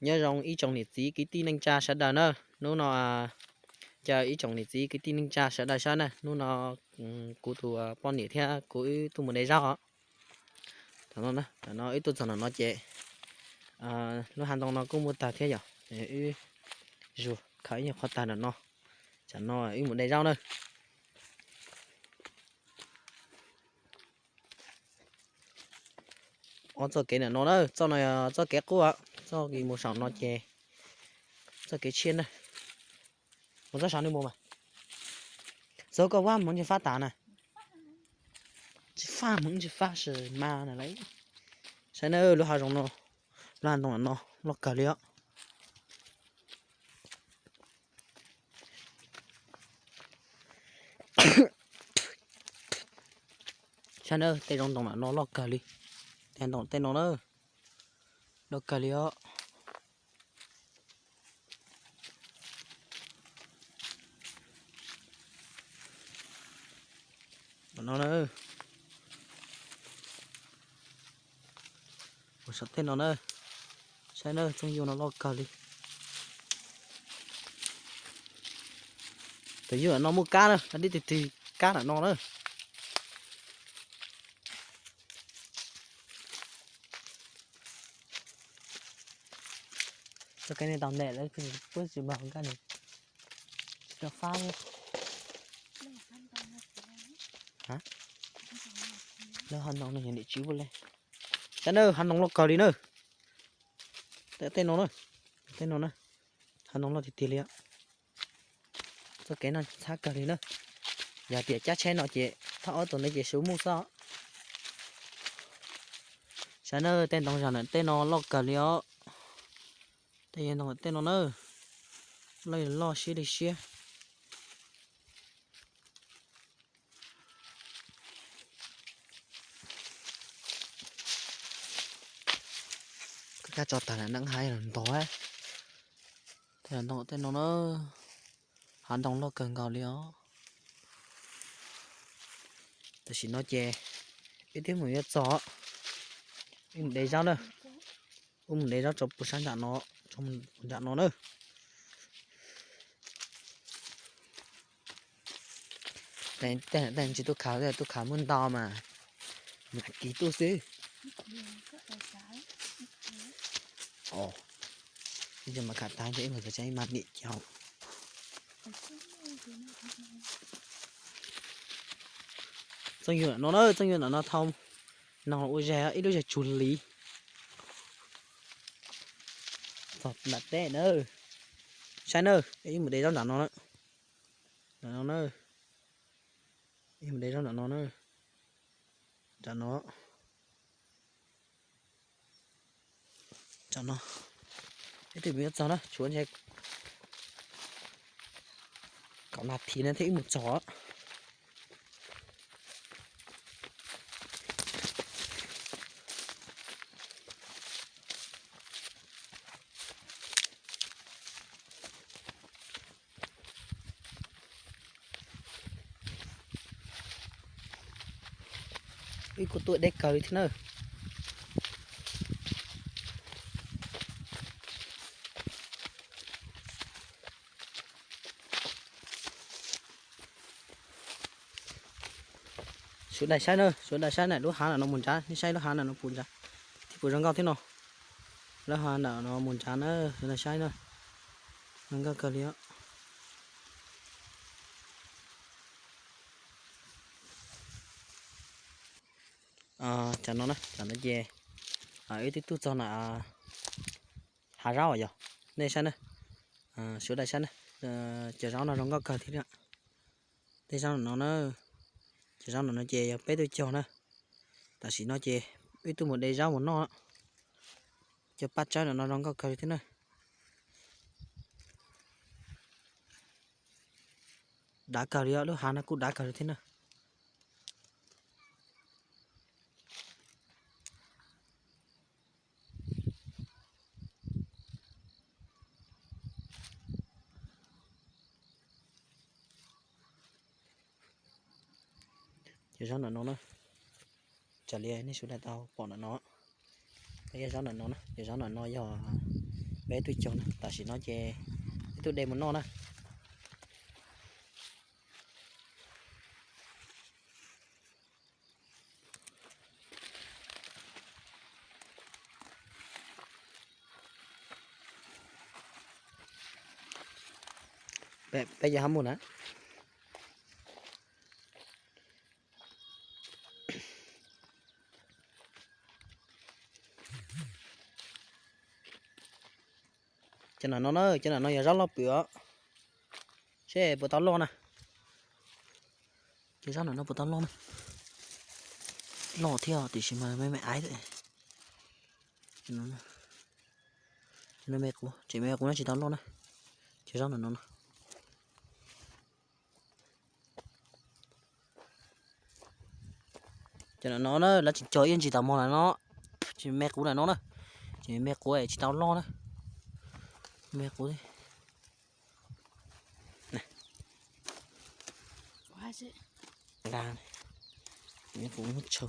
Nyob zoo ib tsoom niam txiv kwv tij neej tsa sawv daws na, hnub no, caw ib tsoom niam txiv kwv tij neej tsa sawv daws saib na, hnub no kuv tus poj niam thiab kuv wb tuaj mus de zaub os. Tam no wb tuaj txog nram no ces lub hav ntoo no kuj muaj tawg thiab yom, wb zuag khaws ib nyuag qhov tawg nram no, tsam no wb mus de zaub na. Ob txoj kev nram no na, txoj no yog txoj kev qub, txoj kev mus saum no ces txoj kev tshiab na. Mus txoj saum no mus mas. Txog koj vab mus tsis faj tas na. Tsis faj mus tsis faj sis mas na lawm. Saib na lub hav zoov no, lub hav ntoo no loj kawg li os. Saib na tej zaub ntoo nram no loj kawg li. Tej ntoo tej no na, loj kawg li os. Nram no na, mus saum tej no na, saib na txooj yuj no loj kawg li. Tus yuj nram no muaj kab na, dib tig tig kab nram no na. Txoj kev nej tau ntes lawm, puab tsis npaug nkaj nws tsis tau fab li. Lawv hav ntoo no yog niam tsis ua le. Saib na, hav ntoo loj kawg li na. Tej no na, tej no na, hav ntoo loj tiag tiag li. Txoj kev no txhab kawg li na. Yog tias cab tsheb no ces thauj ob tug ntawd ces su muj xwb. Saib na tej ntoo zog ntawm tej no loj kawg li os. Tej ntoo tej no na, loj loj siab li siab. Koj tso tag na, neeb haib los ntog. Tej ntoo tej no na, hav ntoo loj kawg nkaus li os. Tam sim no ces wb twb mus yuav txog, wb mus de zaub na, wb mus de zaub rau puag sab nram no, rau nram no na. Tej tsis tuaj khav, tuaj khav muab ntau mas mam kis tuaj xwb. Ib tug mas khav tag ces ib mas khav tag ib mas nim caum. Txooj yuav no na, txooj yuav no thau noog ua zag ib lub zag tsug li. Txog nram teb na, saib na, ib mus de zaub nram no na, nram no na, ib mus de zaub nram no na, nram no. Tam no, ib twb mus yuav txog na, tshuav ntshe kaum nas this na thiaj wb mus txog. Wb kuj tuaj deb kawg li thiab na. Sawv daws saib na, sawv daws saib na, lub hav ntawm no mus nrad, nej saib lub hav ntawm no puas nrad, thiab puas zoo nkauj thiab no. Lub hav ntawm no mus nrad na, sawv daws saib na, zoo nkauj kawg li os. Tam no na, tam no ces wb twb tuaj txog na, hav zaub yog, nej saib na, sawv daws saib na, cov zaub no zoo nkauj kawg thiab. Tej zaub no na, cov zaub no ces yog peb tuaj cog na. Tam sim no ces wb tuaj mus de zaub mus noj, cov paj tsawb no zoo nkauj kawg li thiab na. Dav kawg li os, lub hav no kuj dav kawg li thiab na. Cov zaub ntawm no na, raws li nej sawv daws tau pom ntawm no, yog zaub ntawm no na, cov zaub ntawm no yog Peb tug caug na, tam sim no ces ib tug de mus noj na. Peb cov hab mus na. Cov no no na, cov no no yog zaub loj pwm os. Seb puas tau loj na. Cov zaub no no puas tau loj na. Loj thiab tiam sis mas me me aiv. Cov no me qub, tseem me qub na tsis tau loj na. Cov zaub no no no. Cov no no na, lawv tseem cog ib ntsis tas mog na no. Tseem me qub na no na. Tseem me qub tsis tau loj na. Me qub. Qub muab tsau.